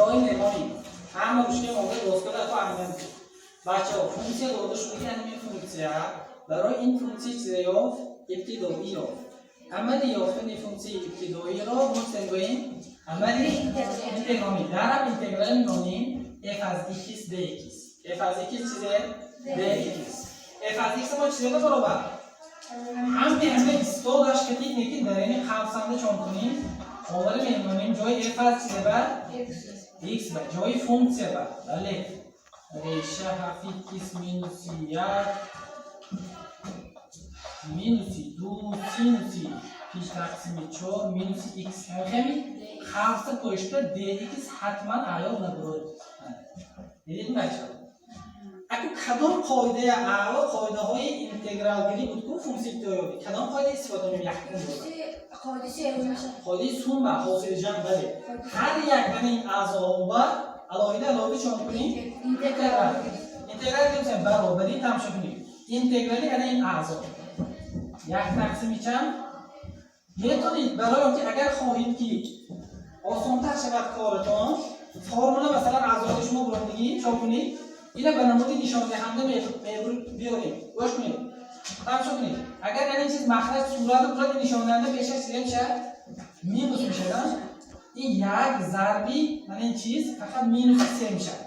Ҷои мемонем. Ҳама ручка мода доскада ко аҳамият. Бачаҳо, функсия дода шудаги, ҳамин функсия. Барои ин функсия чизе ёфт? Ибтидоӣ ёфт. Амали ёфтани функсияи ибтидоиро мо чизе мегӯем? Амали интегралӣ. Дарам интеграл мемонем f аз x dx. F аз x чизе? Dx. F аз x мо чизе баробар? Ҳами ҳама истодаш катик неки дар ини қавсанда чон кунем? Овара мемонем ҷои f аз чизе ба? X ба ҷои функсия ба. Бале. Реша 7x минуси 1 минуси 2 синуси пи тақсими 4 минуси x. Ҳами қавса пошта dx ҳатман аёд набурод. Дидед, бачаҳо? Аку кадом қоидаи аъво қоидаҳои интегралгирӣ буд ку функсияи ибтидоӣ? Кадом қоида истифода мекунем якум бора? Қоидаи сумма, ҳосили ҷамъ, бале. Ҳар як мана ин аъзоба алоҳида алоҳида чон кунем? Интеграл. Интеграл гирифтем, баробарӣ тамошо кунем. Интеграли ана ин аъзо. Як тақсими чанд? Метавонед барои он ки агар хоҳед ки осонтар шавад коратон, формула масалан аъзои шумо бурондагӣ чон кунед? Ина ба намуди нишондиҳанда биёрем. Гӯш кунед. Тамошо кунед. Агар ана ин чиз махраҷ сурат бурад, нишондиҳанда пешаш чизе мешавад? Минус мешавад. Ин як зарби мана ин чиз фақат минуси се мешавад.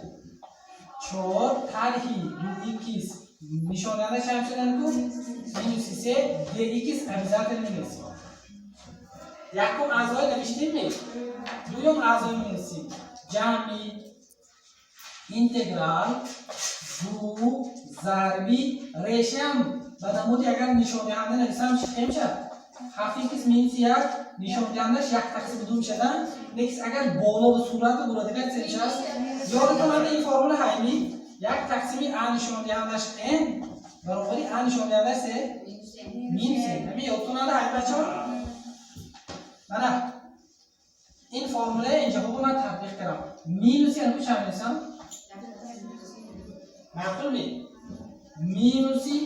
Чор тарҳи ду икс нишондиҳанда чанд мешавад ку? Минуси се dx обязательно менависем. Якум аъзои навиштем ме? Дуюм аъзои менависем. Ҷамъи интеграл ду зарби решам ба намуди агар нишондиҳанда нависам чӣ мешавад? Ҳафт икс минуси як нишондиҳандаш як тақсими ду мешавад. Лекин агар боло ба сурат бурад, агар чӣ мешавад? Ёдатон ҳама ин формула ҳайми? Як тақсими а нишондиҳандаш n баробари а нишондиҳандаш се минус n. Ҳамин ёдтон ҳада ҳай, бачаҳо? Мана ин формулаи инҷаҳо ман татбиқ кардам. Минуси ану чанд менависам? Маъқул ми? Минуси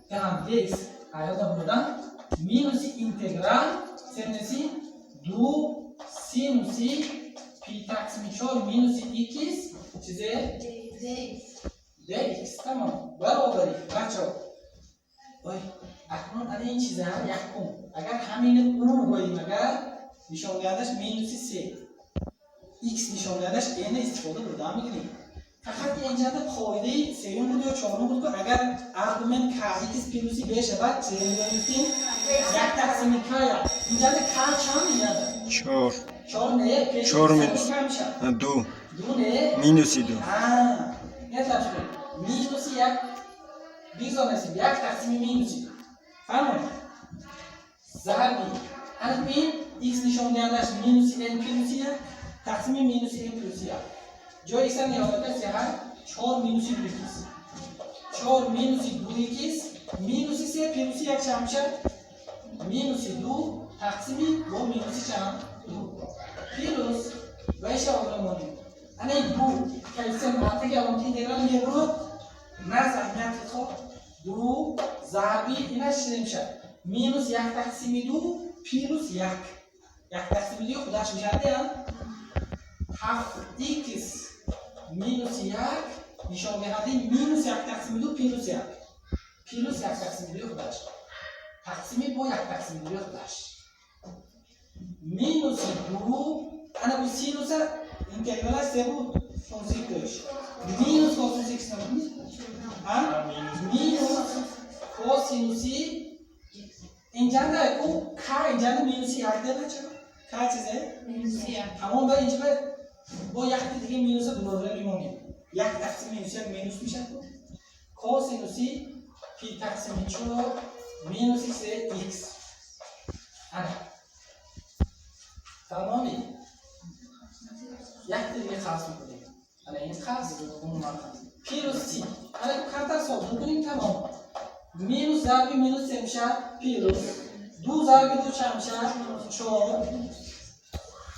dx ҳаёта бурдан минуси интеграл сенуси ду синуси пи тақсими чор минуси икс чизе dx. Тамом, баробари. Бачаҳо, ой, акнун ана ин чиза якум агар ҳамини у гӯем, агар нишондиҳандаш минуси се, x нишондиҳандаш n истифода бурда мегирем. Фақат ки инҷанда қоидаи сеюм буд ё чорум буд ку, агар аргумент к x плюси б шавад, чизе мегӯем? Як тақсими к як. Инҷанда к чанд инҷанда? Чор. Чор не, пеш Чор минус. к мешавад. А, ду. Ду не. Минуси ду. Не, минуси як бигзор несим, як тақсими минуси ду. Фаҳмед? Зарби ана ин x нишондиҳандаш минуси n плюси як тақсими минуси n плюси як. Ҷои x ниҳоята сеҳа чор минуси ду икс, чор минуси ду икс минуси се плюси як чанд мешавад? Минуси ду тақсими бо минуси чанд? Ду. Плюс вайша овара монем. Ана ин ду коэффициент артаги аломати интеграл мебурад, наз аҳамият хоб. Ду зарби инаш чизе мешавад? Минус як тақсими ду плюс як, як тақсими ду худаш мешавад я ҳафт икс минуси як нишондиҳандаи минус як тақсими ду плюс як, плюс як тақсими дуи худаш тақсими бо як тақсими дуи худаш минуси ду. Ана бу синуса интегралаш се буд, функсияи кӯш минус косинуси икс набуд, а минус косинуси инҷанда ку к инҷанда минуси як де, бача, к чизе? Ҳамон ба инҷа ба бо якти диге минуса дубора мемонем. Як тақсими минус як минус мешавад ку косинуси пи тақсими чор минуси се икс. Ана фаҳмомед? Якти диге қавс мекунем. Ана ин қавс, умуман қавс плюс си. Ана камтар содда кунем, тамом. Минус зарби минус се мешавад плюс, ду зарби ду чанд мешавад? Чор.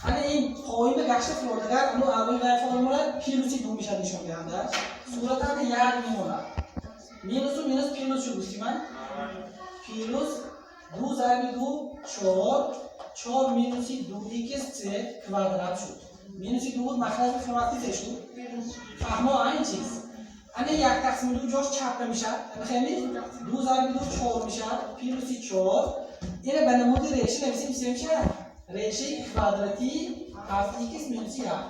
Ана ин поима гашта фуродагар ану аввали вай формула плюси ду мешавад нишондиҳанда, суратанда як мемонад. Минусу минус плюс шуд, гуфтӣ ман. Плюс ду зарби ду чор, чор минуси ду икс се квадрат шуд. Минуси ду буд, махраҷи қиматӣ се шуд. Фаҳмо ин чиз. Ана як тақсими ду ҷош чапка мешавад. Хеми? Ду зарби ду чор мешавад. Плюси чор. Ина ба намуди реша нависем, чӣ мешавад? Решаи квадратии ҳафт икс минуси як.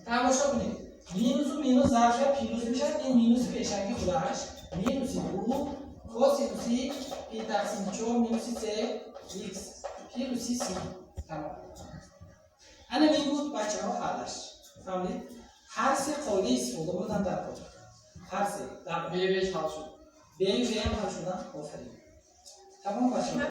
Тамошо кунед. Минусу минус зарб шавад, плюс мешавад. Ин минуси пешанги худаш. Минуси ду косинуси пи тақсими чор минуси се икс плюси си. Тамом. Ана мин буд, бачаҳо, ҳаллаш. Фаҳмидед? Ҳар се қоида истифода бурдан дар кор. Ҳар се. Б беш ҳал шуд. Б ҳам ҳал шудан. Офарин. Тамом, бачаҳо.